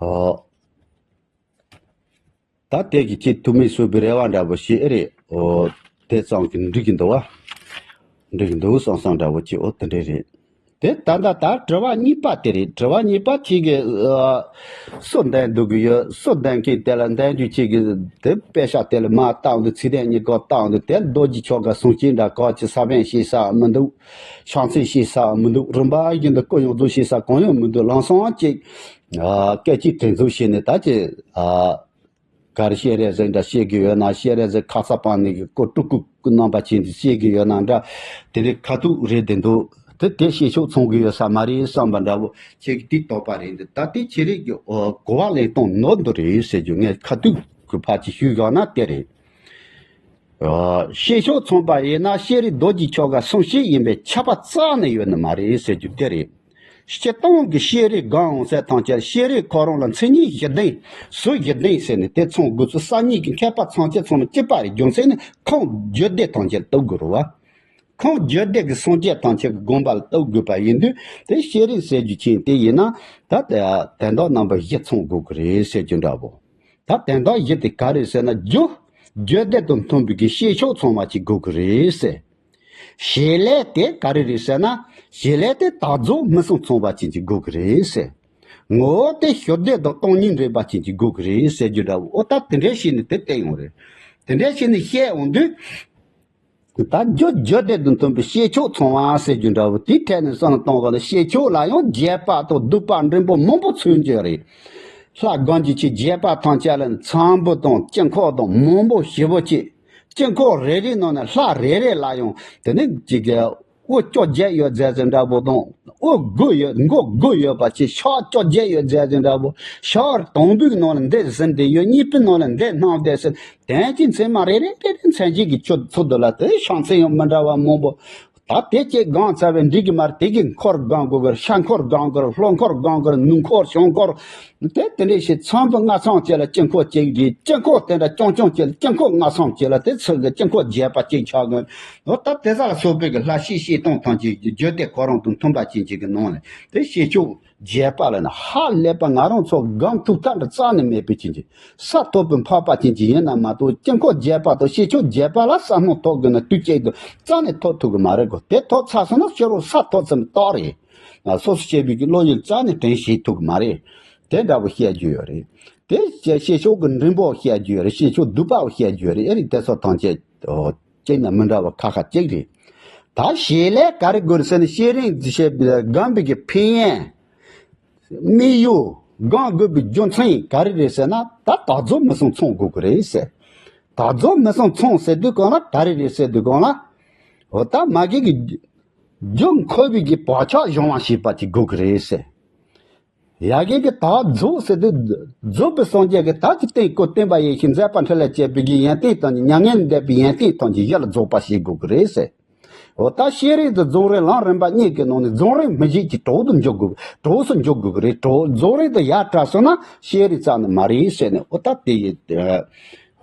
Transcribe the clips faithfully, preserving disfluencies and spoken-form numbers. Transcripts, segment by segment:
ཨོ། ད་དེ་གི་ཁྱེད་ཐུགས་མི་གསོས་པའི་རེ་བ་འདྲ་པོ་ཞིག་ཨེ་རེད། ཨོ། དེ་ཙམ་གྱིས་འགྲིག་གི་འདུག་བ། འགྲིག་གི་འདུག་བསམ་བསམ་འདྲ་པོ་ཅིག་ཨོ་དེ་འདྲ་རེད། དེ་ད་ལྟ་ད་དྲི་བ་གཉིས་པ་དེ་རེད། དྲི་བ་གཉིས་པ་ཁྱེད་ཀྱིས་ཨ། སུ་འདེམས་འདོད་ཀྱི་ཡོད། སུ་འདེམས་མཁན་དེ་ལ་འདེམས་རྒྱུ་ཁྱེད་ཀྱིས་དེ་པེ་ཤག་དེ་ལ་མར་བཏང་དུས། ཚིག་དོན་གཉིས་ཀ་བཏང་དུས། དེ་རྡོ་རྗེ་ཆོ་ག་གསུང་སྐྱེས་འདྲ་ག་ཅི་ས་བོན་ཤེས་ས་མི་འདུག་ཤང་ཚིག་ཤེས་ས་མི་འདུག་རིམ་པ་བཞིན་དུ་སྐུ་ཡོངས་རྫོགས་ཤེས་ས་གང་ཡང་མི་འདུག་ལམ་སང་ཅིག་ཨ། སྐད་ཅིག་དྲན་གསོ་བྱས་ནས་ད་ཅི་ཨ། ག་རེ་བཤད་རེད་ཟེར་འདྲ་བཤད་གི་ཡོད་ན། བཤད་རེད་ཟེར་ཁ་ཚ་པང་ནས་ཀྱི་ཀོ་ཀྲུག་ཀྲུག་ཀུ་རྣམ་པ་ཅན་དེ་བཤད་གི་ཡོད་ན་འདྲ། དེ་ནི་ཁ་ཐུག་རེད་དེ་འདུག་དེ་དེ་བཤད་ཕྱོགས་ཚང་གི་ཡོད་ས་མ་རེད་བསམ་པ་འདྲ་བོ་ཁྱེད་ཀྱི་དེ་དོགས་པ་རེད་འདུག་ད་དེ་ཁྱེད་རིགས་ཀྱི་ཨོ་གོ་བ་ལེན་སྟངས་ནོར་འདུག་རེད་ཟེར་རྒྱུ། ངས་ཁ་ཐུག་གི་ཕར་ཅིག་ཞུས་བཞག་ན་དེ་རེད། ཨོ། བཤད་ཕྱོགས་ཚང་པ་ཡིན་ན་ཤེས་རིག་རྡོ་རྗེ་ཆོ་ག་གསུང་བཤད་ཡིན་པའི་ཁྱབ་པ་རྩ་ནས་ཡོད་ནི་མ་རེད་ཟེར་རྒྱུ་དེ་རེད། སྤྱིར་བཏང་གི་ཤེས་རིག་སྒང་འོང་ཚད་ཐམས་ཅད། ཤེས་རིག་ཁོ་རང་ལ་མཚན་ཉིད་བཞི་ལྡན། གཟུགས་བཞི་ལྡན་ཟེར་ནས་དེ་ཚང་དགོས་ཚུལ་གསར་རྙིང་གི་མཁས་པ་ཚང་ཆེ་ཚང་མ་གཅིག་པ་རེད། རྒྱུ་མཚན་ནི་ཁུངས་རྒྱུད་སྡེ་ཐམས་ཅད་ལ་ལྟོས་དགོས་རེད་བ། ཁུངས་རྒྱུད་སྡེ་གི་སངས་རྒྱས་ཐམས་ཅད་ཀྱི་དགོངས་པ་ལ་ལྟོས་དགོས་པ་ཡིན་དུས། དེ་ཤེས་རིག་ཟེར་རྒྱུ་ཅན་དེ་ཡིན་ན་ད་དེ་དོན་དག་རྣམ་པ་བཞི་ཚང་དགོས་ཀྱི་རེད་ཟེར་རྒྱུ་འདྲ་བོ། ད་དོན་དག་བཞི་དེ་ག་རེ་ཟེར་ན། རྒྱུ། རྒྱུད་སྡེ་དང་མཐུན་པའི་གི་བཤད་ཕྱོགས་ཚང་བ་ཅིག་དགོས་ཀྱི་རེད་ཟེར། བྱེད་ལས་དེ་ག་རེ་རེད་ཟེར་ན། བྱེད་ལས་དེ་དག་རྫོགས་མུ་གསུམ་ཚང་བ་ཅན་ཅིག་དགོས་ཀྱི་རེད་ཟེར། ངོ་བོ་དེ་ཤུགས་ལྡན་དང་སྟོང་ཉིད་འདྲེས་པ་ཅན་ཅིག་དགོས་ཀྱི་རེད་ཟེར་རྒྱུ་འདྲ་བོ། ཨོ་ད་དེ་འདྲ་བྱས་ནས་དེ་བསྟན་ཡོང་རེད། དེ་འདྲ་བྱས་ནས་བཤད་འོང་དུས། ད་རྒྱུ་རྒྱུད་སྡེ་དང་མཐུན་པའི་བཤད་ཕྱོགས་ཚང་བ་ཟེར་རྒྱུ་འདྲ་བོ་དེའི་ཐད་ནས་བསམ་བློ་གཏོང་དགོས་ན། བཤད་ཕྱོགས་ལ་ཡང་རྒྱས་པ་དང་བསྡུས་པ་འདྲེན་པ་མང་པོ་མཚོན་གྱི་རེད། ལྷ་སྒང་གི་ཆོས་རྒྱས་པ་ཐམས་ཅད་ལ་ཚང་བུ་དང་དཀྱིལ་འཁོར་དང་མང་པོ་ཞེ་པོ་ཅིག་དཀྱིལ་འཁོར་རེ་རེའི་ནང་ནས་ལྷ་རེ་རེ་ལ་ཡང་དེ་ནི་ཅིག་གི་དབུ་བཅོ་བརྒྱད་ཡོད་མཛད་ཟེར་འདྲ་པོ་དང་། དབུ་དགུ་ཡོད། མགོ་དགུ་ཡོད་པ་ཅིག་ཕྱག་བཅོ་བརྒྱད་ཡོད་མཛད་ཟེར་འདྲ་པོ། ཕྱག་དང་པོའི་ནང་ལ་འདི་ཟིན་བསྡད་ཡོད། གཉིས་པའི་ནང་ལ་འདི་སྣང་བསྡད་ཟེར། དོན་གྱི་མཚན་མ་རེ་རེ་རེ་རེ་མཚན་བྱེད་ཀྱི་ཆོས་ཚུལ་དུ་ལ་དེ་ཕྱག་མཚན་ཡང་མི་འདྲ་བ་མང་པོ། ད་དེ་སྐྱེས་སྒང་ཚར་བའི་འགྲིག་གི་མར་དེ་གི་འཁོར་སྒང་དགོས་གི། ཤ་འཁོར་སྒང་དགོས་གི། ལྷོ་འཁོར་སྒང་དགོས་གི། ནུབ་འཁོར་བྱང་འཁོར། དེ་དེ་འདྲ་ཞིག་ཚང་བུ་ལྔ་ཚང་བཅས་ལ་དཀྱིལ་འཁོར་གཅིག་རེད། དཀྱིལ་འཁོར་དེ་འདྲ་རྐྱང་རྐྱང་བཅས་ལ་དཀྱིལ་འཁོར་ལྔ་ཚང་བཅས་ལ་དེ་ཚུལ་གྱི་དཀྱིལ་འཁོར་རྒྱས་པ་གཅིག་ཆགས་གི། འོ་ད་དེ་ས་ལ་སོགས་པའི་གི་ལྷ་བཤད་བཤད་སྟངས་ཐམས་ཅད་ཀྱི་རྒྱུད་སྡེ་ཁོ་རང་དང་མཐུན་པ་ཅན་ཅིག་གི་ནང་ནས་དེ་བཤད་ཕྱོགས་རྒྱས་པ་ལ་ནི་ཧ་ལས་པ། ང་རང་ཚོ་སྒང་ཐུག་ཐག་འདྲ་རྩ་ནས་མེད་པའི་ཅན་ཅིག་ས་ཐོབ་པའི་འཕགས་པ་ཅན་ཅིག་ཡིན་ན་མ་གཏོགས། དཀྱིལ་འཁོར་རྒྱས་པ་དང་བཤད་ཕྱོགས་རྒྱས་པ་ལ་ས་སྣང་ཐོབ་དགོས་ན་དུས་གཅིག་ཏུ་རྩ་ནས་ཐོབ་ཐུབ་གི་མ་རེད་གོ། དེ་ཐོབ་ཚར་སོང་ན་ཕྱི་རོལ་ས་ཐོབ་ཙམ་རྟགས་རེད། ང་སོ་སོ་སྐྱེ་བོའི་གི་བློ་ཡུལ་རྩ་ནས་དྲན་ཤེས་ཐུབ་གི་མ་རེད། དེ་འདྲ་པོ་བཤད་རྒྱུ་ཡོད་རེད། དེ་བཤད་བཤད་ཕྱོགས་ཀྱི་འབྲིང་པོ་བཤད་རྒྱུ་ཡོད་རེད། བཤད་ཕྱོགས་བསྡུས་པ་བཤད་རྒྱུ་ཡོད་རེད། ཨེ་རེད། དེ་ཚོ་ཐམས་ཅད་ཨོ་གཅིག་ན་མི་འདྲ་བ་ཁ་ཁ་གཅིག་རེད། ད་བྱེད་ལས་ག་རེ་དགོས་རེད་ཟེར་ན། བྱེད་རིང་བྱེད་སྒང་པའི་གི་ཕན་ཡོན། དམིགས་ཡུལ། སྒང་དགོས་པའི་རྒྱུ་མཚན་ག་རེ་རེད་ཟེར་ན། ད་དག་རྫོགས་མུ་གསུམ་ཚང་དགོས་ཀྱི་རེད་ཟེར། དག་རྫོགས་མུ་གསུམ་ཚང་ཟེར་དུས་སྒང་ལ་ག་རེ་རེད་ཟེར་དུས་སྒང་ལ། འོ་ད་མ་གི་གི་རྒྱུ་འཁོར་བའི་གི་བག་ཆགས་སྦྱང་བ་བྱེད་པ་ཅིག་དགོས་ཀྱི་རེད་ཟེར། ཡ་གི་གི་དག་རྫོགས་ཟེར་དུས། རྫོགས་པའི་སངས་རྒྱས་ཀྱི་ད་ཅི་བསྟན་སྐུ་བསྟན་པ་ཡེ་ཤེས་མཛད་པ་འཕྲིན་ལས་བཅས་པའི་གི་ཡོན་ཏན་དང་མྱ་ངན་ལས་འདས་པའི་ཡོན་ཏན་ཐམས་ཅད་ཡིད་ལ་རྫོགས་པ་བྱེད་དགོས་ཀྱི་རེད་ཟེར། འོ་ད་བྱེད་རིང་དང་རྫོགས་རིང་ལམ་རིམ་པ་གཉིས་ཀྱི་ནང་ནས་རྫོགས་རིང་མི་བྱེད་ཀྱི་གྲོགས་སུ་འཇུག་དགོས། གྲོགས་སུ་འཇུག་དགོས་ཀྱི་རེད། གྲོགས་རྫོགས་རིང་དུ་ཡར་དྲག་སོང་ན་བྱེད་རིང་རྩ་ནས་མ་རེད་ཟེར་ནས། འོ་ད་དེ་ཡི་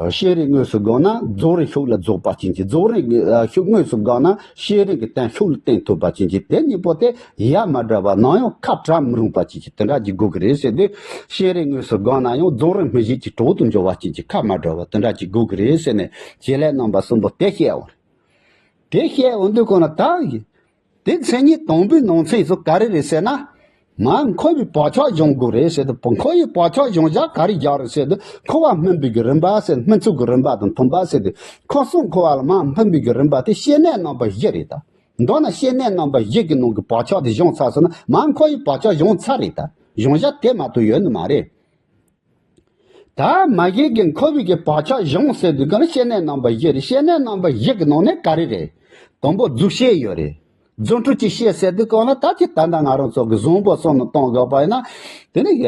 བྱེད་རིང་དངོས་སུ་བསྒང་ན་རྫོགས་རིང་ཤུགས་ལ་རྫོགས་པ་ཅན་གྱི། རྫོགས་རིང་གི་ཤུགས་དངོས་སུ་བསྒང་ན་བྱེད་རིང་གི་དོན་ཤུགས་ལ་བསྟན་ཐུབ་པ་ཅན་གྱི། དེ་གཉིས་པོ་དེ་ཡ་མ་བྲལ་བ། ནམ་ཡང་ཁ་བྲལ་མི་རུང་བ་ཅན་གྱི་དེ་འདྲ་ཅིག་དགོས་ཀྱི་རེད་ཟེར་ཏེ། བྱེད་རིང་དངོས་སུ་བསྒང་ན་ཡང་རྫོགས་རིང་མི་བྱེད་ཀྱི་གྲོགས་སུ་འཇུག་པ་ཅན་གྱི་ཁ་མ་བྲལ་བ་དེ་འདྲ་ཅིག་དགོས་ཀྱི་རེད་ཟེར་ནས། བྱེད་ལས་རྣམ་པ་གསུམ་པོ་དེ་བཤད་འོང་། དེ་བཤད་འོང་དུས་སྒང་ལ་ད་དེ་མཚན་ཉིད་དང་པོའི་ནང་ཚན་སུ་ག་རེ་རེད་ཟེར་ན། མར་འཁོར་བའི་བག་ཆགས་སྦྱང་དགོས་རེད་ཟེར་དུས། འཁོར་བའི་བག་ཆགས་སྦྱང་བྱ་ག་རེ་རྒྱག་རེད་ཟེར་དུས། འཁོར་བ་སྨིན་པའི་གི་རིམ་པ་ཟེར། སྨིན་ཚུལ་གྱི་རིམ་པ་དང་མཐུན་པ་ཟེར་དུས། འཁོར་གསུམ་འཁོར་བ་ལ་མར་སྨིན་པའི་གི་རིམ་པ་དེ་བཤེས་གཉེན་རྣམ་པ་བཞི་རེད་ད། མདོར་ན་བཤེས་གཉེན་རྣམ་པ་བཞི་གི་ནང་གི་བག་ཆགས་དེ་སྦྱངས་ཚར་སོང་ན། མར་འཁོར་བའི་བག་ཆགས་སྦྱངས་ཚར་རེད་ད། སྦྱང་བྱ་དེ་མ་གཏོགས་ཡོད་ནི་མ་རེད། ད་མ་གི་གི་འཁོར་བའི་གི་བག་ཆགས་སྦྱོང་ཟེར་དུས་སྒང་ལ་བཤེས་གཉེན་རྣམ་པ་བཞི་རེད། བཤེས་གཉེན་རྣམ་པ་བཞི་གི་ནང་ནས་ག་རེ་རེད། དང་པོ་རྫུ་བཤད་ཡོད་རེད། རྫུ་འཕྲུལ་གྱི་བཤད་ཟེར་དུས་སྒང་ལ་ད་ཅི་ད་ལྟ་ང་རང་ཚོ་གི་བཟང་པོ་བསམ་བློ་གཏོང་དགོས་པ་ཡིན་ན། དེ་ནི་ཡ།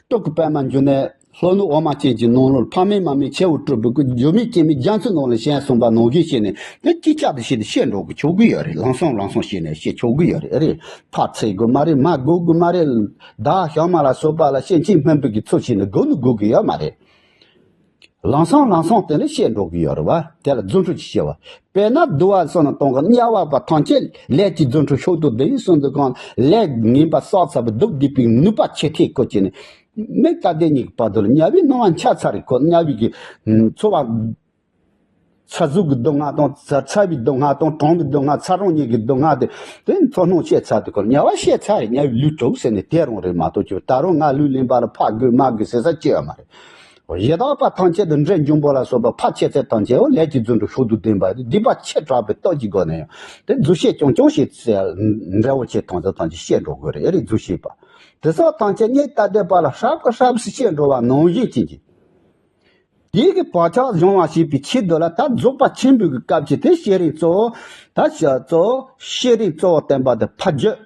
སྤྲུལ་སྐུ་པདྨ་འབྱུང་གནས། ལྷོ་ནུབ་འོ་མ་ཅན་གྱི་ནང་ལོགས་ཕ་མེས་མ་མེས་ཁྱེའུ་སྤྲུལ་པའི་སྐུ། འགྱུར་མེད་སྐྱེ་མེད་རྒྱ་མཚོའི་ནང་ལ་བཞེངས་གསུངས་པ་ནང་བཞིན་བྱས་ནས། དེ་ཅི་ཆགས་དུ་བྱས་ཏེ་བཤད་འགྲོ་གི་ཆོག་གི་ཡོད་རེད། ལམ་སང་ལམ་སང་བྱས་ནས་བཤད་ཆོག་གི་ཡོད་རེད། ཨེ་རེད། ཕར་ཚིག་དགོས་མ་རེད། མར་དགོས་དགོས་མ་རེད། བདག་ཞག་མ་ལ་སོགས་པ་ལ་སེམས་ཅན་སྨིན་པའི་གི་ཚུལ་བྱས་ནས་དགོས་ནི་དགོས་གི་ཡོད་མ་རེད། ལམ་སང་ལམ་སང་དེ་ནས་བཤད་འགྲོ་གི་ཡོད་རེད་བ། དེ་ལ་རྫུ་འཕྲུལ་གྱི་བཤད་པ། དཔེར་ན་འདུལ་བ་སོགས་ནང་གཏོང་གི། དམྱལ་བ་པ་ཐམས་ཅད་ལས་ཀྱི་རྫུ་འཕྲུལ་མཆོག་ཏུ་ལྡན་གསུངས་དུས་སྒང་ལ། ལས་ངན་པ་བསགས་ཚར་བའི་སྡུག་བསྡུས་པའི་ནུས་པ་ཆེ་ཐལ་སྐོར་བྱས་ནས། མིག་ལྟ་ལྡན་གཉིས་ཀྱི་བར་དུ་ལ་དམྱལ་བའི་སྣང་བ་འཆར་ཚར་རེད། ཁོ་དམྱལ་བའི་གི་ཚོར་བ། ཚ་ཟུག་གི་སྡུག་བསྔལ་དང་ཚ་ཚ་བའི་སྡུག་བསྔལ་དང་གྲང་བའི་སྡུག་བསྔལ། ཚ་གྲང་གཉིས་ཀྱི་སྡུག་བསྔལ་དེ་དེ་ཚོར་སྣང་བྱས་ཚར་དུས་ཁོ་ལ་དམྱལ་བ་ཤེས་ཚར་རེད། དམྱལ་བའི་ལུས་གྲུབ་ཟེར་ནས་དེ་རང་རེད་མ་གཏོགས་ཀྱི་ད་རུང་ང་ལུས་ལེན་པ་ལ་ཕར་དགོས་མ་དགོས་ཟེར་ས་ཅི་ཡོད་མ་རེད། ཡི་དྭགས་པ་ཐམས་ཅད་དང་འདྲེ་འབྱུང་པོ་ལ་སོགས་པ་ཕར་ཆད་ཚད་ཐམས་ཅད་འོ་ལས་ཀྱི་རྫུ་འཕྲུལ་ཤུགས་དང་ལྡན་པ་སྡིག་པ་ཆེ་དྲགས་པའི་སྟོབས་ཀྱི་སྒོ་ནས་ཡང་དེ་རྫུ་ཤེས་རྐྱང་རྐྱང་ཞིག་འབྲས་བུ་ཆེ་ཐམས་ཅད་ཐམས་ཅད་ཤེས་འགྲོ་དགོས་རེད། ཨེ་རེད། རྫུ་ཤེས་པ་དེ་སོགས་ཐམས་ཅད་དམྱལ་ལྟ་ལྡན་པ་ལ་ཧྲབ་ཀི་ཧྲབ་སུ་ཤེས་འགྲོ་བ་ནང་བཞིན་བྱེད་ཀྱི། དེའི་གི་བག་ཆགས་སྦྱོང་བ་བྱེད་པའི་ཆེད་དུ་ལ་ད་རྫོགས་པ་ཆེན་པོའི་གི་སྐབས་ཀྱི་དེ་ཤེས་རིག་གཙོ་བོ། ད་ཤ་གཙོ་བོ་ཤེས་རིག་གཙོ་བོ་བསྟན་པ་དེ་ཕ་རྒྱུད།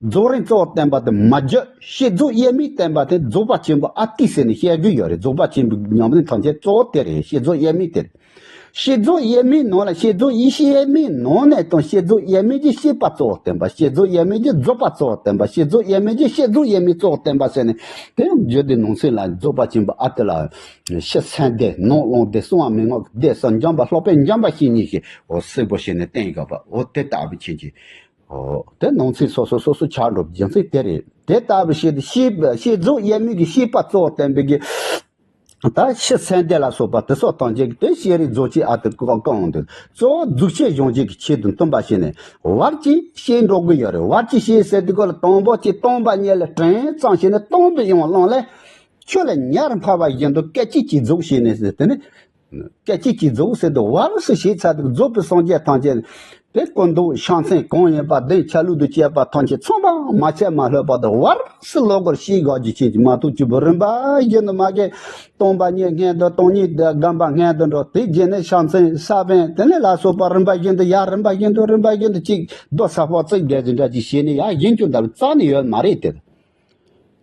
རྫོགས་རིམ་གཙོ་བོ་བསྟན་པ་དེ་མ་རྒྱུད། བསྐྱེད་རྫོགས་དབྱེར་མེད་བསྟན་པ་དེ་རྫོགས་པ་ཆེན་པོ་ཨ་ཏི་ཟེར་ནས་བཤད་རྒྱུ་ཡོད་རེད། རྫོགས་པ་ཆེན་པོའི་ཉམས་ལེན་ཐམས་ཅད་གཙོ་བོ་དེ་རེད། བསྐྱེད་རྫོགས་དབྱེར་མེད་དེ་རེད། བསྐྱེད་རྫོགས་དབྱེར་མེད་ནང་ལ་བསྐྱེད་རྫོགས་ཡེ་ཤེས་དབྱེར་མེད་ནང་ནས་དང་བསྐྱེད་རྫོགས་དབྱེར་མེད་ཀྱི་བསྐྱེད་པ་གཙོ་བོ་བསྟན་པ། བསྐྱེད་རྫོགས་དབྱེར་མེད་ཀྱི་རྫོགས་པ་གཙོ་བོ་བསྟན་པ། བསྐྱེད་རྫོགས་དབྱེར་མེད་ཀྱི་བསྐྱེད་རྫོགས་དབྱེར་མེད་གཙོ་བོ་བསྟན་པ་ཟེར་ནས་དེ་རྒྱུད་སྡེ་ནང་གསེས་ལ་རྫོགས་པ་ཆེན་པོ་ཨ་ཏི་ལ་ཕྱི་མཚན་ལྡན་ནང་རླུང་ལྡན་གསང་བ་མི་སྔགས་ཀྱི་སྡེ་གསུམ་འཇམ་པ་ལྷག་པའི་འཇམ་པ་བཤེས་གཉེན་ཞེས་འོ་གསལ་པོ་བྱས་ནས་བསྟན་ཡོད་པ་འོ་དེ་ལྟ་བུ་ཆེན་གྱི་འོ་དེ་ནང་གསེས་སོ་སོ་སོ་སོ་ཆགས་འགྲོ་རྒྱུ་མཚན་དེ་རེད། དེ་ལྟ་བུ་བྱས་ཏེ་བསྐྱེད་བསྐྱེད་རྫོགས་དབྱེར་མེད་ཀྱི་བསྐྱེད་པ་གཙོ་བོ་བསྟན་པའི་གི་ད་ཕྱི་མཚན་ལྡན་ལ་སོགས་པ་དེ་སོགས་དང་བཅས་ཀྱི་དེ་ཤེས་རིག་རྫོགས་བྱེད་ཨ་ཏི་ཀོ་ཀོ་འོང་དུ་གཙོ་བོ་རྫོགས་བྱེད་སྦྱོང་བྱེད་ཀྱི་ཆེད་དུ་འདོན་པ་བྱས་ནས་བར་གྱིས་ཤེས་འགྲོ་གི་ཡོད་རེད། བར་གྱིས་ཤེས་ཟེར་དུས་སྐབས་ལ་དང་པོ་གཅིག་སྟོང་པ་ཉིད་ལ་དྲན་ཙམ་བྱས་ནས་སྟོང་པའི་དབྱིངས་བླངས་ལས་ཆོས་ལ་ཉེ་བར་འཕགས་པ་བཞིན་དུ་སྐད་ཅིག་གིས་རྫོགས་བྱས་ནས་ཟེར་དེ་ནི། སྐད་ཅིག་གིས་རྫོགས་ཟེར་དུས་བར་སུ་ཞེས་བྱ་དུས་རྫོགས་པའི་སངས་རྒྱས་ཐམས་ཅད་དེ་སྐུ་མདོག་ཕྱག་མཚན་གང་ཡིན་པ་གདན་ཆ་ལུགས་དང་བཅས་པ་ཐམས་ཅད་ཚང་མ་མ་ཆད་མ་ལྷོད་པ་དང་བར་སུ་ལོག་པར་ཤེས་དགོས་རྒྱུ་ཅན་གྱི་མ་གཏོགས་བཅུ་པོ་རིམ་པ་བཞིན་དུ་མ་གི་སྟོང་པ་ཉིད་སྔོན་དུ་སྟོང་ཉིད་དགོངས་པ་སྔོན་དུ་འགྲོ། དེ་རྗེས་ནས་ཕྱག་མཚན་ས་བོན་དེ་ནས་ལ་སོགས་པ་རིམ་པ་བཞིན་དུ་ཡར་རིམ་པ་བཞིན་དུ་རིམ་པ་བཞིན་དུ་གཅིག་རྡོ་ས་ཕོག་ཙིག་རྒྱ་ཅི་འདྲ་ཅིག་བྱས་ནས་ཡར་བཞིན་དུ་འདབ་རྩ་ནས་ཡོད་མ་རེད་དེ།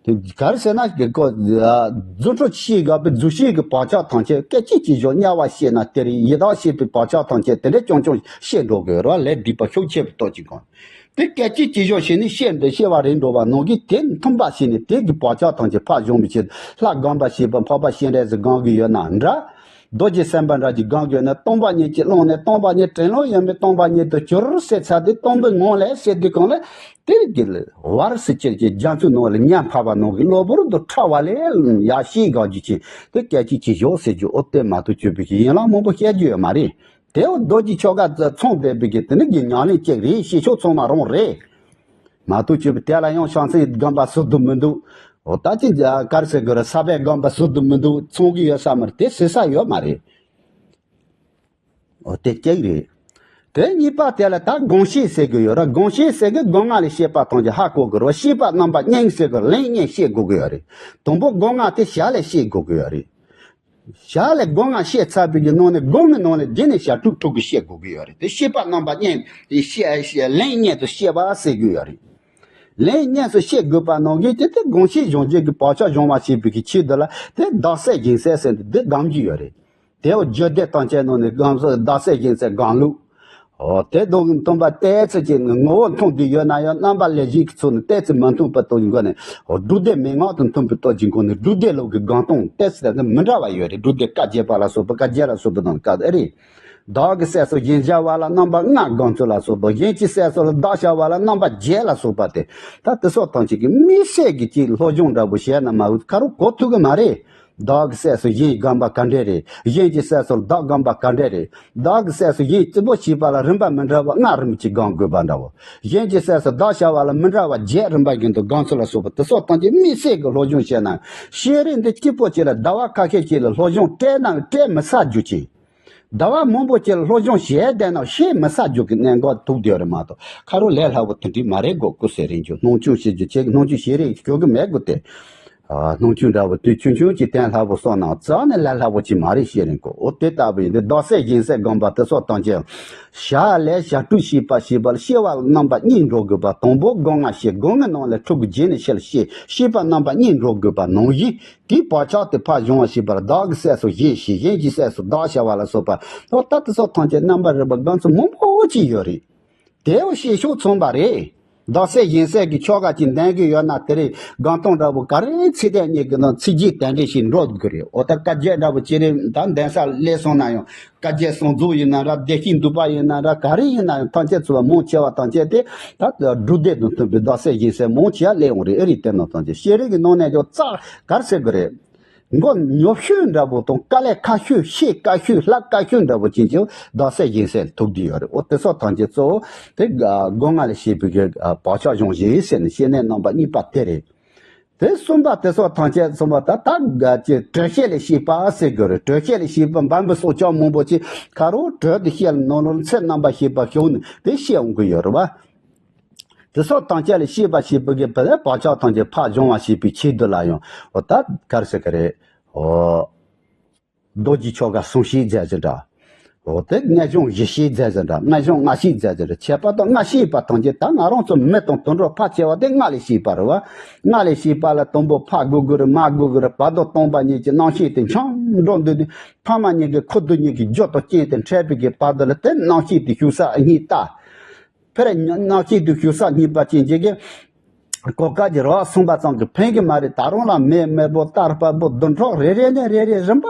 དེ་ག་རེ་ཟེར་ན་དེ་ཀོ་རྫུ་འཕྲུལ་ཤེས་དགོས་པའི་རྫུ་ཤེས་ཀྱི་བག་ཆགས་ཐམས་ཅད་སྐད་ཅིག་གིས་ཞོག་དམྱལ་བ་ཤེས་ན་དེ་རེད། ཡི་དྭགས་ཤེས་པའི་བག་ཆགས་ཐམས་ཅད་དེ་འདྲ་རྐྱང་རྐྱང་ཤེས་འགྲོ་དགོས་ར་ལས་སྡིག་པ་ཤུགས་ཆེ་བའི་སྟོབས་ཀྱི་སྒོ་ནས་དེ་སྐད་ཅིག་གིས་ཞོག་ཤེས་ནས་ཤེས་འདི་ཤེས་པ་རེད་འགྲོ་བ་ནང་གི་དེ་མཐུན་པ་ཤེས་ནས་དེ་གི་བག་ཆགས་ཐམས་ཅད་ཕར་སྦྱོང་བའི་ཕྱིར་ལྷ་སྒོམ་པ་ཤེས་པ་འཕགས་པ་སྤྱན་རས་གཟིགས་སྒོམ་གི་ཡོད་ན་འདྲ། རྡོ་རྗེ་སེམས་དཔའ་འདྲ་གྱི་སྒོམ་གི་ཡོད་ན་སྟོང་པ་ཉིད་ཀྱི་ཀློང་ནས་སྟོང་པ་ཉིད་དྲན་ལོང་ཡོད་མེད་སྟོང་པ་ཉིད་དུ་གྱུར་ཟེར་ཚར་དུས་སྟོང་པའི་ངང་ལས་ཟེར་དུས་གང་ལས་དེ་རིགས་ཀྱི་བར་སྲིད་སྤྱིར་གྱི་རྒྱ་མཚོའི་ནང་ལ་ཉ་ཕབ་པ་ནང་གི་གློ་བུར་དུ་ཕྲ་བ་ལས་ཡར་ཤེས་དགོས་རྒྱུ་ཅན་དེ་སྐད་ཅིག་གིས་ཞོག་ཟེར་རྒྱུ་འོ་དེ་མ་གཏོགས་བཅུ་པའི་ཡན་ལག་མང་པོ་བཤད་རྒྱུ་ཡོད་མ་རེད། དེ་འོ་རྡོ་རྗེ་ཆོ་ག་ཚང་བསྡད་པའི་གི་དེ་ནི་གི་ཉམས་ལེན་གཅིག་རེད། ཤེས་ཕྱོགས་ཚང་མ་རང་རེད། མ་གཏོགས་བཅུ་པའི་དེ་ལ་ཡང་ཕྱག་མཚན་སྒོམ་པ་ཟུར་དུ་མི་འདུག་འོ་ད་ཅི་ག་རེ་ཟེར་དགོས་རེད། ས་བོན་སྒོམ་པ་ཟུར་དུ་མི་འདུག་ཚང་གི་ཡོད་ས་མ་རེད། དེ་ཟེར་ས་ཡོད་མ་རེད། འོ་དེ་གཅིག་རེད། དེ་གཉིས་པ་དེ་ལ་ད་སྒོམ་ཤེས་ཟེར་གི་ཡོད་ར། སྒོམ་ཤེས་ཟེར་གི་སྒོ་ལྔ་ལས་བཤད་པ་ཐམས་ཅད་ཧ་གོ་དགོས་ར། བཤད་པ་རྣམ་པ་གཉིས་ཟེར་གི་ལན་གཉིས་བཤད་དགོས་གི་ཡོད་རེད། དང་པོ་སྒོ་ལྔ་དེ་ཞལ་ལས་བཤད་དགོས་གི་ཡོད་རེད། ཞལ་ལས་སྒོ་ལྔ་བཤད་ཚར་བའི་གི་ནང་ནས་སྒོ་ལྔའི་ནང་ལས་འདི་ནས་ཞལ་དྲུག་དྲུག་གི་བཤད་དགོས་གི་ཡོད་རེད། དེ་བཤད་པ་རྣམ་པ་གཉིས་དེ་བཤད་བཤད་ལན་གཉིས་དུ་བཤད་པ་ཟེར་གི་ཡོད་རེད། ལན་གཉིས་སུ་བཤད་དགོས་པ་ནང་གི་དེ་དེ་སྒོམ་ཤེས་སྦྱོང་བྱེད་ཀྱི་བག་ཆགས་སྦྱོང་བ་བྱེད་པའི་གི་ཆེད་དུ་ལ་དེ་བདག་གསལ་གཞན་གསལ་ཟེར་འདི་འདི་གདམ་རྒྱུ་ཡོད་རེད། དེའོ་རྒྱུད་སྡེ་དང་བཅས་ནང་ནས་སྒོམ་བཟོ་བདག་གསལ་གཞན་གསལ་སྒོམ་ལུགས། འོ་དེ་དང་མཐུན་པ་ཏོག་ཙམ་གྱི་ངོ་བོ་མཐོང་དུ་ཡོད་ན་ཡང་རྣམ་པ་ལས་གཞན་གྱི་ཚུལ་ནི་ཏོག་ཙམ་མ་མཐོང་བའི་སྟོབས་ཀྱི་སྒོ་ནས་འོ་སྒྲུབ་སྡེ་མན་ངག་དང་མཐུན་པའི་སྟོབས་ཀྱི་སྒོ་ནས་སྒྲུབ་སྡེ་ལུགས་ཀྱི་སྒོམ་སྟངས་ཏོག་ཙམ་མི་འདྲ་བ་ཡོད་རེད། སྒྲུབ་སྡེ་བཀའ་བརྒྱད་པ་ལ་སོགས་པ་བཀའ་བརྒྱད་ལ་སོགས་པ་དང་བཀའ་ཨེ་རེད། བདག་གི་སྲས་སུ་གཞན་བྱ་བ་ལ་རྣམ་པ་ལྔ་སྒོམ་ཚུལ་ལ་སོགས་པ། གཞན་གྱི་སྲས་སུ་ལ་བདག་བྱ་བ་ལ་རྣམ་པ་བརྒྱད་ལ་སོགས་པ་སྟེ། ད་དེ་སོགས་ཐམས་ཅད་ཀྱི་དམིགས་བསལ་གྱི་ཅིག་སློབ་སྦྱོང་འདྲ་པོ་བྱས་ན་མ་འོས་ཁ་རོག་གོ་ཐུབ་ཀྱི་མ་རེད། བདག་གི་སྲས་སུ་གཞན་སྒོམ་པ་ག་འདྲས་རེད། གཞན་གྱི་སྲས་སུ་བདག་སྒོམ་པ་ག་འདྲས་རེད། བདག་གི་སྲས་སུ་གཞན་རྩིས་པོ་བྱས་པ་ལ་རིམ་པ་མི་འདྲ་བ་ལྔ་རིམ་གྱིས་སྒོམ་དགོས་པ་འདྲ་བོ། གཞན་གྱི་སྲས་སུ་བདག་བྱ་བ་ལ་མི་འདྲ་བ་བརྒྱད་རིམ་པ་བཞིན་དུ་སྒོམ་ཚུལ་ལ་སོགས་པ་དེ་སོགས་ཐམས་ཅད་དམིགས་བསལ་གྱི་སློབ་སྦྱོང་བྱས་ན་ཤེས་རིག་འདི་གཅིག་པོ་གཅིག་ལ་ཟླ་བ་ཁ་ཤས་ཤིག་ལ་སློབ་སྦྱོང་སྤྲད་ན་སྤྲད་མི་ཚར་རྒྱུ་ཅིག་ཟླ་བ་མང་པོ་ཅིག་ལ་སློབ་སྦྱོང་བྱས་བསྡད་ན་ཤེས་མི་ཚར་རྒྱུ་གི་གནད་འགག་ཐུག་བསྡད་ཡོད་རེད་མ་གཏོགས་ཁ་རོག་ལས་སླ་པོ་དེ་འདྲ་མ་རེད་གོ། སྐུ་ཚེ་རིང་ཅུང་སྣང་ཆུང་བྱེད་རྒྱུ་བྱེད་སྣང་ཆུང་བྱེད་རེས་ཞུ་གི་མེད་གོ་དེ། ཨ་སྣང་ཆུང་འདྲ་བོ་དུས་ཆུང་ཆུང་གི་གཏན་སླ་པོ་སོང་ན་རྩ་ནས་ལས་སླ་པོ་ཅིག་མ་རེད་ཤེས་རིང་གོ། འོ་དེ་ལྟ་བུ་ཡིན་ཏེ་བདག་སྲས་གཞན་སྲས་སྒོམ་པ་དེ་སོགས་དང་བཅས་ཞལ་ལས་ཞལ་དྲུག་བཤད་པ་བྱེད་པ་ལ་བཤད་པ་རྣམ་པ་གཉིས་འགྲོ་དགོས་པ། དང་པོ་སྒོ་ལྔ་བཤད། སྒོ་ལྔའི་ནང་ལས་དྲུག་གི་རྗེས་ནས་ཞལ་བཤད་བཤད་པ་རྣམ་པ་གཉིས་འགྲོ་དགོས་པ་ནང་བཞིན། དེའི་བག་ཆགས་དེ་ཕར་སྦྱོང་བ་བྱེད་པར་བདག་གི་སྲས་སུ་གཞན་བྱེད། གཞན་གྱི་སྲས་སུ་བདག་བྱ་བ་ལ་སོགས་པ། འོ་ད་དེ་སོགས་ཐམས་ཅད་རྣམ་པར་རིག་པ་སྒོམ་ཚུལ་མང་པོ་ཅིག་ཡོད་རེད། དེའོ་ཤེས་ཕྱོགས་མཚུངས་པ་རེད། བདག་སྲས་གཞན་སྲས་ཀྱི་ཆོ་ག་ཅིག་འདོན་གྱི་ཡོད་ན། དེ་རིང་སྒང་སྟེང་འདྲ་པོ་ག་རེ་ཚིག་དོན་གཉིས་ཀྱི་ནང་ཚིག་རྗེས་དོན་འགྲེལ་ཞིག་འགྲོ་དགོས་རེད། འོ་ད་བཀའ་བརྒྱད་འདྲ་པོ་ཅི་རེད། ད་འདོན་ས་སླེབས་སོང་ན་ཡང་བཀའ་བརྒྱད་གསུང་རྫོགས་ཡིན་ན་འདྲ། བདེ་གཤེགས་འདུས་པ་ཡིན་ན་འདྲ། ག་རེ་ཡིན་ན་ཡང་ཐམས་ཅད་ཚོ་མང་ཆེ་བ་ཐམས་ཅད་དེ་ད་སྒྲུབ་སྡེ་དང་མཐུན་པའི་བདག་སྲས་གཞན་སྲས་མང་ཆེ་བ་སླེབས་འོང་རེད། ཨེ་རེད། དེ་ནང་ཐམས་ཅད་ཤེས་རིག་གི་ནང་ནས་ཀྱང་རྩ་ག་རེ་ཟེར་དགོས་རེད། མགོ་ཉོབ་ཤོས་འདྲ་པོ་དང་དཀའ་ལས་ཁག་ཤོས། ཤེས་དཀའ་ཤོས། ལྷག་དཀའ་ཤོས་འདྲ་པོ་ཅན་གྱི་བདག་སྲས་གཞན་སྲས་ཐུག་བསྡད་ཡོད་རེད། འོ་དེ་ཚོ་ཐམས་ཅད་གཙོ་བོ་དེ་སྒོ་ལྔ་ལས་བཤད་པའི་གི་བག་ཆགས་གཞོམ་གཞིག་ཟེར་ནས་བཤད་ནས་གནང་བ་གཉིས་པ་དེ་རེད། དེ་གསུམ་པ་དེ་ཚོ་ཐམས་ཅད་གསུམ་པ་ད་ད་ག་ཅི་དྲོད་བཤད་ལས་བཤད་པ་ཟེར་དགོས་རེད། དྲོད་བཤད་ལས་བཤད་པ་འབའ་འབུ་སོགས་ཅུང་མང་པོ་ཅིག་ཁ་རོག་དྲོད་དེ་བཤད་ལ་ནང་ལོགས་ཚེ་རྣམ་པར་ཤེས་པ་ཤོག་ནས་དེ་བཤད་འོང་གི་ཡོད་རེད་བ། དེ་སོགས་དང་བཅས་ལ་ཤེས་པ་ཞེས་པའི་གི་བར་བག་ཆགས་ཐམས་ཅད་ཕར་སྦྱོང་བ་ཞེས་པའི་ཆེད་དུ་ལ་ཡང་འོ་ད་ག་རེ་ཟེར་གི་རེད། འོ། རྡོ་རྗེ་ཆོ་ག་གསུང་བཤད་མཛད་ཟིན་འདྲ། འོ་དེ་སྔགས་སྦྱོང་བཞི་བཤད་མཛད་ཟིན་འདྲ། སྔགས་སྦྱོང་ལྔ་བཤད་མཛད་ཟིན་འདྲ། ཁྱད་པར་དུ་ལྔ་བཤད་པ་ཐམས་ཅད་ད་ང་རང་ཚོ་མི་དང་དུད་འགྲོ་ཕལ་ཆེ་བ་དེ་སྔགས་ལས་བཤད་པ་རེད་བ། སྔགས་ལས་བཤད་པ་ལ་དང་པོ་ཕར་དགོས་དགོས་རེད། མར་དགོས་དགོས་རེད། བར་དུ་སྟོང་པ་ཉིད་ཀྱི་རྣམ་ཤེས་དེ་འཁྱམས་འགྲོ་འདུག་དུས་ཕ་མ་གཉིས་ཀྱི་ཁུ་རྡུལ་གཉིས་ཀྱི་རྒྱུ་དང་རྐྱེན་དེ་འཕྲད་པའི་གི་བར་དུ་ལ་དེ་རྣམ་ཤེས་དེ་ཞུགས་ས་གཉིས་ལྟ། ཕེར་རྣམ་ཤེས་དེ་ཞུགས་ས་གཉིས་པ་ཅན་གྱི་གི་གོ་སྐབས་ཀྱི་རེ་བ་གསུངས་པ་ཙམ་གྱིས་ཕན་གྱི་མ་རེད། ད་རུང་ལ་མེ་དམར་པོ་རྟ་དཔའ་བོ་དུད་འགྲོ་རེ་རེ་ནས་རེ་རེ་རིམ་པ་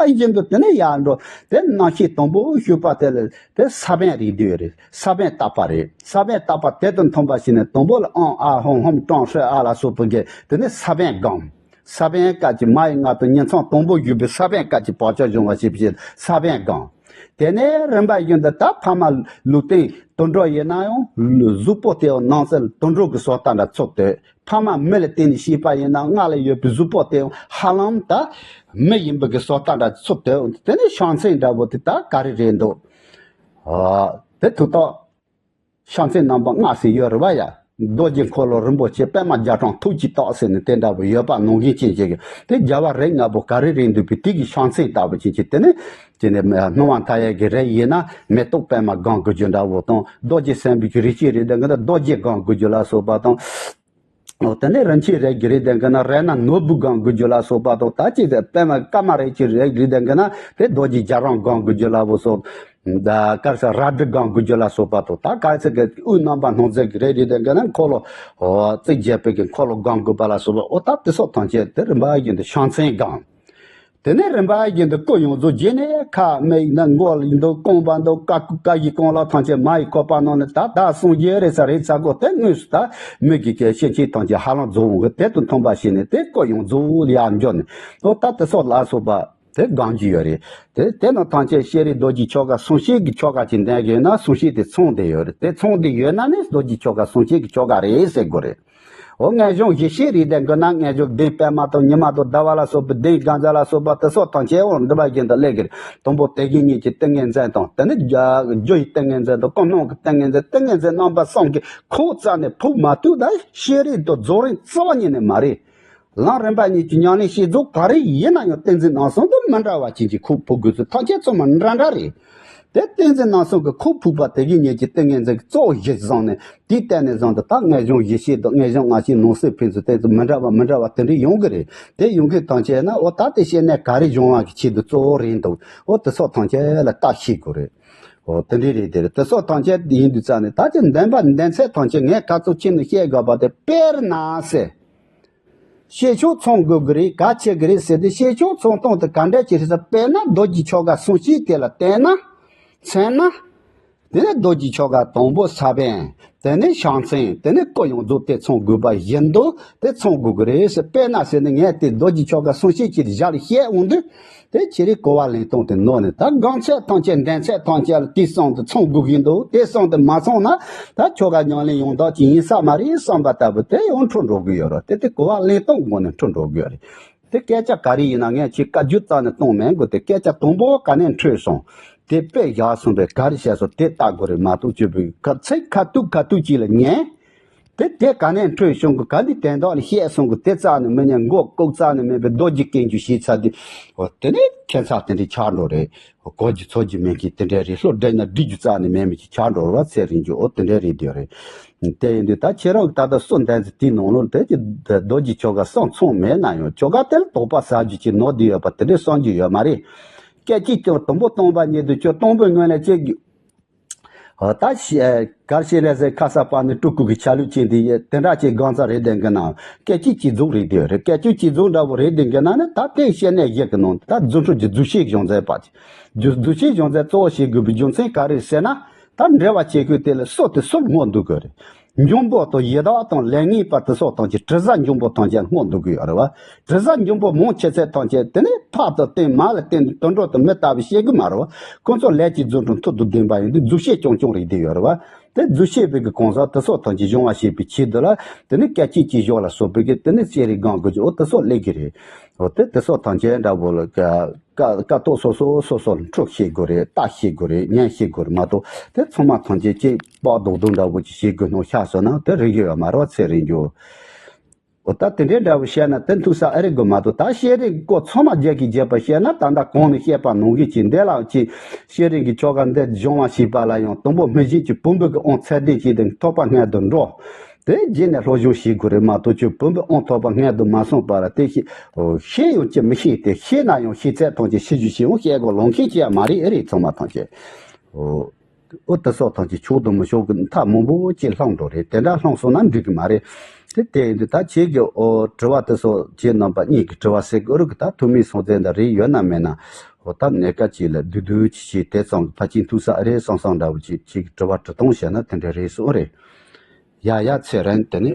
བཞིན་དུ་དེ་ནས་ཡར་འགྲོ། དེ་རྣམ་ཤེས་དང་པོ་ཞུགས་པ་དེ་ལ་དེ་ས་བོན་རེད་འདོད་རེད། ས་བོན་བཏབ་པ་རེད། ས་བོན་བཏབ་པ་དེ་དང་མཐུན་པ་ཞིག་ནས་དང་པོ་ལ་ཨང་ཨ་ཧོང་ཧོམ་ཀྲང་ཧྲེ་ཨ་ལ་སོགས་པའི་གི་དེ་ནས་ས་བོན་སྒོམ། ས་བོན་སྐད་ཀྱི་མ་ཡི་ངག་དང་ཉིང་མཚམས་དང་པོ་བརྒྱུད་པའི་ས་བོན་སྐད་ཀྱི་བག་ཆགས་སྦྱོང་བ་ཞེས་པའི་ས་བོན་སྒོམ། དེ་ནས་རིམ་པ་བཞིན་དུ་ད་ཕ་མ་ལུས་རྟེན་དུད་འགྲོ་ཡིན་ན་ཡང་གཟུགས་པོ་དེ་ཡང་ནང་གསེས་དུད་འགྲོ་གི་བཟོ་ལྟ་འདྲ་ཚུགས་ཏེ། ཕ་མ་མི་ལ་བརྟེན་ནས་སྐྱེས་པ་ཡིན་ན་སྔགས་ལ་ཡོད་པའི་གཟུགས་པོ་དེ་ཡང་ཧ་ལམ་ད་མི་ཡིན་པའི་གི་བཟོ་ལྟ་འདྲ་ཚུགས་ཏེ། དེ་ནས་བྱང་སེམས་འདྲ་པོ་དེ་ད་ག་རེ་རེད་འདུག་ཨ། དེ་ཐུགས་ཐོག་བྱང་སེམས་རྣམ་པ་ལྔ་ཟེར་ཡོད་རེད་བ་ཡ། རྡོ་རྗེ་འཁོར་ལོ་རིན་པོ་ཆེ་པདྨ་རྒྱ་གྲམ་ཐུགས་ཀྱི་ཐོག་ཟེར་ནས་དེ་འདྲ་པོ་ཡོད་པ་ནང་བཞིན་ཅན་ཅིག་གི་དེ་རྒྱལ་བ་རིགས་ལྔ་པོ་ག་རེ་རེད་འདུག་པའི་དེ་གི་བྱང་སེམས་ལྟ་བུ་ཅན་ཅིག་དེ་ནི་དེ་ནི་སྣང་བ་མཐའ་ཡས་ཀྱི་རིགས་ཡིན་ན་མེ་ཏོག་པདྨ་སྒོམ་དགོས་རྒྱུ་འདྲ་བོ་དང་། རྡོ་རྗེ་སེམས་དཔའི་གི་རིགས་ཀྱི་རིགས་དེ་གི་ན་རྡོ་རྗེ་སྒོམ་དགོས་རྒྱུ་ལ་སོགས་པ་དང་། འོ་དེ་ནས་རིན་ཆེན་རིགས་ཀྱི་རིགས་དེ་གི་ན་རཏྣ་ནོར་བུ་སྒོམ་དགོས་རྒྱུ་ལ་སོགས་པ་དང་། ད་ཅི་དེ་པདྨ་ཀ་མ་རིགས་ཀྱི་རིགས་ཀྱི་རིགས་དེ་གི་ན་དེ་རྡོ་རྗེ་རྒྱ་གྲམ་སྒོམ་དགོས་རྒྱུ་ལ་བོ་སོགས། ད་དཀར་ས་རལ་གྲི་སྒོམ་དགོས་རྒྱུ་ལ་སོགས་པ་དང་། ད་དཀར་ས་གི་དབུས་རྣམ་པར་སྣང་མཛད་ཀྱི་རིགས་རེད་དེ་གི་ན་འཁོར་ལོ། འོ་རྩིབས་བརྒྱད་པའི་གི་འཁོར་ལོ་སྒོམ་དགོས་པ་ལ་སོགས་པ། འོ་ད་དེ་སོགས་ཐམས་ཅད་དེ་རིམ་པ་བཞིན་དུ་བྱང་སེམས་སྒོམ། དེ་ནས་རིམ་པ་བཞིན་དུ་སྐུ་ཡོངས་རྫོགས་རྗེས་ནས་ཁ་མིག་ཡིན་ན་མགོ་ཡིན་འདུག་རྐང་པ་འདུག་ཀ་ཀ་གི་རྐང་ལག་ཐམས་ཅད་མ་ཡི་བཀོད་པ་གནང་ནས་ད་ད་སངས་རྒྱས་རེད་ས་རེད་ས་གོ་དེ་དངོས་སུ་ད་མིག་གི་གི་ཤེས་བྱེད་ཐམས་ཅད་ཧ་ལམ་རྫོགས་འོང་གི། དེ་དང་མཐུན་པ་བྱས་ནས་དེ་སྐུ་ཡོངས་རྫོགས་ཡར་འགྱོ་ནས། འོ་ད་དེ་སོགས་ལ་སོགས་པ། དེ་སྒོམ་གྱི་ཡོད་རེད། དེ་དེ་ནང་ཐམས་ཅད་ཤེས་རིག་རྡོ་རྗེ་ཆོ་ག་གསུང་བཤད་ཀྱི་ཆོ་ག་ཅིག་འདོན་གྱི་ཡོད་ན་གསུང་བཤད་དེ་ཚང་བསྡད་ཡོད་རེད། དེ་ཚང་བསྡད་ཡོད་ན་ནི་རྡོ་རྗེ་ཆོ་ག་གསུང་བཤད་ཀྱི་ཆོ་ག་རེད་ཟེར་དགོས་རེད། འོ་སྔགས་སྦྱོང་བཞི་བཤད་རེད་དེ་གི་ན་སྔགས་སྦྱོང་གདན་པདྨ་དང་ཉི་མ་དང་ཟླ་བ་ལ་སོགས་པའི་གདན་དགོང་མོ་ལ་སོགས་པ་དེ་སོགས་ཐམས་ཅད་འོ་འདི་པ་བཞིན་དུ་སླེབས་ཀྱི་རེད། དང་པོ་དེ་བཞིན་ཉིད་ཀྱི་ཏིང་ངེ་འཛིན་དང་། དེ་ནས་རྒྱུ་ཡི་ཏིང་ངེ་འཛིན་དང་། ཀུན་སློང་གི་ཏིང་ངེ་འཛིན། ཏིང་ངེ་འཛིན་རྣམ་པ་གསུམ་གྱི་ཁོག་རྩ་ནས་ཕུག་མ་ཐུབ་ད་ཤེས་རིག་དང་རྫོགས་རིམ་རྩ་བ་ཉིད་ནས་མ་རེད། ལམ་རིམ་པ་གཉིས་ཀྱི་ཉམས་ལེན་བྱེད་རྫོགས་ག་རེ་ཡིན་ན་ཡང་ཏིང་འཛིན་རྣམ་གསུམ་དང་མི་འདྲ་བ་ཅན་གྱི་ཁོག་ཕུག་དགོས་ཚུལ་ཐམས་ཅད་ཚང་མ་འདྲ་འདྲ་རེད། དེ་ཏིང་འཛིན་རྣམ་གསུམ་གྱི་ཁོག་ཕུག་པ་དེ་གི་ཉིད་ཀྱི་ཏིང་ངེ་འཛིན་གྱི་གཙོ་བོ་གཞི་བཟུང་ནས་དེའི་སྟེང་ནས་བཟུང་སྟེ་ད་སྔགས་སྦྱོང་བཞི་བཤད་དང་། སྔགས་སྦྱོང་ལྔ་བཤད། ནང་གསེས་ཕན་ཚུན་ཏིང་འཛིན་མི་འདྲ་བ་མི་འདྲ་བ་དེ་འདྲ་ཡོང་གི་རེད། དེ་ཡོང་གི་ཐམས་ཅད་ན་འོ་ད་དེ་བཤད་ནས་ག་རེ་སྦྱོང་བ་གི་ཆེད་དུ་གཙོ་བོ་རེད་འདུག་འོ་དེ་སོགས་ཐམས་ཅད་ལ་བརྟག་ཤེས་དགོས་རེད། འོ་དེ་འདྲ་རེད། དེ་རེད། དེ་སོགས་ཐམས་ཅད་ཡིན་དུས་ཙང་ནས་ད་ཅི་འདོན་པ་འདོན་ཚད་ཐམས་ཅད་ངས་ག་ཚོད་ཅི་ནས་བཤད་དགོས་པ་དེ་དཔེར་ན་ཟེར། བཤད་ཕྱོགས་ཚང་དགོས་ཀྱི་རེད། ག་བྱེད་ཀྱི་རེད་ཟེར་དུས་བཤད་ཕྱོགས་ཚང་སྟངས་དེ་ག་འདྲ་ཅིག་རེད་ཟེར། དཔེར་ན་རྡོ་རྗེ་ཆོ་ག་གསུང་བཤད་དེ་ལ་བལྟས་ན། མཚོན་ན། དེ་ནས་རྡོ་རྗེ་ཆོ་ག་དང་པོ་ས་བོན། དེ་ནས་བྱང་སེམས། དེ་ནས་སྐུ་ཡོངས་རྫོགས་དེ་ཚང་དགོས་པ་བཞིན་དུ་དེ་ཚང་དགོས་ཀྱི་རེད་ཟེར། དཔེར་ན་ཟེར་ནས་ངས་དེ་རྡོ་རྗེ་ཆོ་ག་གསུང་བཤད་ཀྱི་ཞལ་བཤད་འོང་དུས། དེ་ཁྱེད་རིག་གོ་བ་ལེན་སྟངས་དེ་ནོར་ནས། ད་སྒོམ་ཚད་ཐམས་ཅད་འདོན་ཚད་ཐམས་ཅད་ལ་དེ་གསུམ་དེ་ཚང་དགོས་ཀྱི་འདུག་དེ་གསུམ་དེ་མ་ཚང་ན་ད་ཆོ་ག་ཉམས་ལེན་ཡང་དག་ཅིག་ཡིན་ས་མ་རེད་བསམ་པ་ལྟ་བུ་དེ་ཡང་འཕྲོ་འགྲོ་གི་ཡོད་རེད། དེ་དེ་གོ་བ་ལེན་སྟངས་སྒོ་ནས་འཕྲོ་འགྲོ་གི་ཡོད་རེད། དེ་སྐད་ཆ་ག་རེ་ཡིན་ན་ངས་ཁྱེད་བཀའ་བརྒྱུད་རྩ་ནས་གཏོང་མེད་དགོས། དེ་སྐད་ཆ་དང་པོ་ག་ནས་འཕྲོས་སོང་། དེ་དཔེ་བཞག་སོང་བས་ག་རེ་བཤད་སོང་དེ་ལྟ་དགོས་རེད་མ་གཏོགས། སྤྱོད་པའི་ཁ་ཚིག་ཁ་ཐུག་ཁ་ཐུག་ཅིག་ལ་ཉན། དེ་དེ་ག་ནས་འཕྲོས་བྱུང་གི། ག་འདི་དོན་དག་ལ་བཤད་སོང་གི། དེ་རྩ་ནས་མི་ཉན། མགོ་ལྐོག་རྩ་ནས་མེད་པའི་རྡོ་རྗེ་སྐད་འཇུག་བྱས་ཚར་དུས། འོ་དེ་ནས་ཁྱད་མཚར་དེ་འདྲའི་ཆགས་འགྲོ་རེད། གོ་རྒྱུ་ཚོར་རྒྱུ་མེད་མཁན་དེ་འདྲ་རེད། བློ་འདྲེས་ན་འདྲི་རྒྱུ་རྩ་ནས་མེད་མཁན་ཅིག་ཆགས་འགྲོ་རེད་བ། ཚེ་རིང་རྒྱུ་འོ་དེ་འདྲ་རེད་འདོད་རེད། དེ་ཡིན་དུས་ད་ཁྱེད་རང་གི་ད་ལྟ་གསུང་འདོན་ཚུལ་དེའི་ནང་ལོགས་དེ་ཀྱི་རྡོ་རྗེ་ཆོ་ག་གསུང་ཚང་མེད་ན་ཡང་ཆོ་ག་དེ་ལ་དོགས་པ་ཟ་རྒྱུ་ཅིག་ནོར་བསྡད་ཡོད་པ་དེ་འདྲ་བསམ་རྒྱུ་ཡོད་མ་རེད། སྐད་ཅིག་ཀྱང་དང་པོ་སྟོང་པ་ཉིད་དུ་ཁྱོད་སྟོང་པའི་ངོས་ནས་ཅིག་ཨ། ད་ཤི་ཨ་གར་ཤེས་ལས་ཟེར་ཁ་ས་པ་ནི་སྤྲུལ་སྐུ་གི་ཆ་ལུགས་ཅན་དེ་ཡི་དེ་འདྲ་ཅིག་སྒང་ཚ་རེད་དེ་གི་ན་སྐད་ཅིག་གཅིག་རྫོགས་རེད་དེ་རེད། སྐད་ཅིག་གཅིག་རྫོགས་འདྲ་བོ་རེད་དེ་གི་ན་ནི་ད་དེ་བཤད་ནས་བཞག་གི་ནང་ད་རྫུ་འཕྲུལ་གྱི་རྫུ་བཤད་གཞུང་མཛད་པ་ཅིག་རྫུ་རྫུ་བཤད་གཞུང་མཛད་གཙོ་བོ་བྱེད་དགོས་པའི་རྒྱུ་མཚན་ག་རེ་ཟེར་ན། ད་འགྲེལ་བ་བྱེད་དགོས་དེ་ལ་སྲོལ་དེ་སྲོལ་སྔོག་འདུག་གི་རེད། འབྱུང་པོ་དང་ཡི་དྭགས་དང་ལས་ངན་པ་དེ་སོགས་ཐམས་ཅད་དྲི་ཟ་འབྱུང་པོ་ཐམས་ཅད་སྔོག་འདུག་གི་ཡོད་རེད་བ། དྲི་ཟ་འབྱུང་པོ་མང་ཆེ་ཚད་ཐམས་ཅད་དེ་ནི་ཕག་ཏུ་བསྟེན་མ་ལ་བསྟེན་དུད་འགྲོ་དུ་མི་ལྟ་བུ་བཤད་གི་མ་རེད་བ། ཁོང་ཚོ་ལས་ཀྱི་རྫུ་འཕྲུལ་མཐུ་དང་ལྡན་པ་ཡིན་དུས་རྫུ་བཤད་རྐྱང་རྐྱང་རེད་དེ་ཡོད་རེད་བ། དེ་རྫུ་བཤད་པའི་གི་གང་ཟག་དེ་སོགས་ཐམས་ཅད་སྦྱོང་བ་བྱེད་པའི་ཆེད་དུ་ལ་དེ་ནི་སྐད་ཅིག་གཅིག་ཞོག་ལ་སོགས་པའི་གི་དེ་ནི་ཤེས་རིག་སྒང་གི་འོ་དེ་སོགས་སླེབས་གི་རེད། འོ་དེ་དེ་སོགས་ཐམས་ཅད་འདྲ་བོ་ལ་ཀ་ཀ་ཀ་ཏོག་སོ་སོ་སོ་སོར་འཕྲོད་ཤེས་དགོས་རེད། ལྟ་ཤེས་དགོས་རེད། ཉན་ཤེས་དགོས་རེད་མ་གཏོགས་དེ་ཚང་མ་ཐམས་ཅད་ཅིག་པགས་རྡོག་རྡོག་འདྲ་བོ་ཅིག་བྱེད་དགོས་སྣང་ཤར་སོང་ན་དེ་རིག་གི་ཡོད་མ་རེད་བ། ཚེ་རིང་རྒྱུ། འོ་ད་དེ་འདྲའི་འདྲ་བོ་བཤད་ན་དེ་མཐུག་ས་ཨེ་རེད་དགོས་མ་གཏོགས་ད་ཤེས་རིག་སྐོར་ཚང་མ་རྒྱས་ཀྱིས་རྒྱས་པ་བཤད་ན་ད་ལྟ་གོང་ནས་བཤད་པ་ནང་བཞིན་ཅིག་འདི་ལ་ཅིག་ཤེས་རིག་གི་ཆོ་ག་འདི་སྦྱོང་བ་བྱེད་པ་ལ་ཡང་དང་པོ་མི་གཞན་གྱི་བུམ་པའི་གི་དབང་ཚད་ལྡན་ཅིག་དང་ཐོག་པ་སྔོན་དུ་འགྲོ། དེ་རྗེས་ནས་སློབ་སྦྱོང་བྱེད་དགོས་རེད་མ་གཏོགས་ཁྱོད་བུམ་པའི་དབང་ཐོག་པ་སྔོན་དུ་མ་སོང་བར་དེ་ཤེས་ཤེས་ཡང་ཅི་མི་ཤེས་ཏེ་ཤེས་ན་ཡང་ཤེས་ཚད་ཐམས་ཅད་ཤེས་རྒྱུ་ཤེས་ཡང་བཤད་དགོས་ལོང་མཁན་ཅི་ཡང་མ་རེད། ཨེ་རེད་ཚང་མ་ཐམས་ཅད། འོ། འོ་དེ་སོགས་ཐམས་ཅད་ཆོག་དང་མི་ཆོག་གི་མཐའ་མང་པོ་ཅིག་ལྷུང་འགྲོ་རེད། དེ་འདྲ་ལྷུང་སོང་ན་འགྲིག་གི་མ་རེད། དེ་དེ་ཡིན་དུས་ད་ཁྱེད་ཀྱི་འོ་དྲི་བ་དེ་སོགས་ཁྱེད་རྣམ་པ་གཉིས་ཀྱི་དྲི་བ་སེལ་དགོས་རིགས་ཀྱི་ད་ཐུ་མིའི་སོང་ཚེ་འདི་རེད་ཡོད་ན་མེད་ན། འོ་ད་གནས་སྐབས་ཅིག་ལ་བསྡུས་བསྡུས་ཅིག་བྱས་དེ་ཙམ་གྱི་ཕལ་ཆེར་མཐུག་ས་ཨེ་རེད་བསམ་བསམ་འདྲ་བོ་ཅིག་ཁྱེད་ཀྱི་དྲི་བ་དྲི་སྟངས་བྱས་ན་དེ་འདྲ་རེད་སོང་རེད། ཡ་ཡ་ཚེ་རིང་དེ་ནི།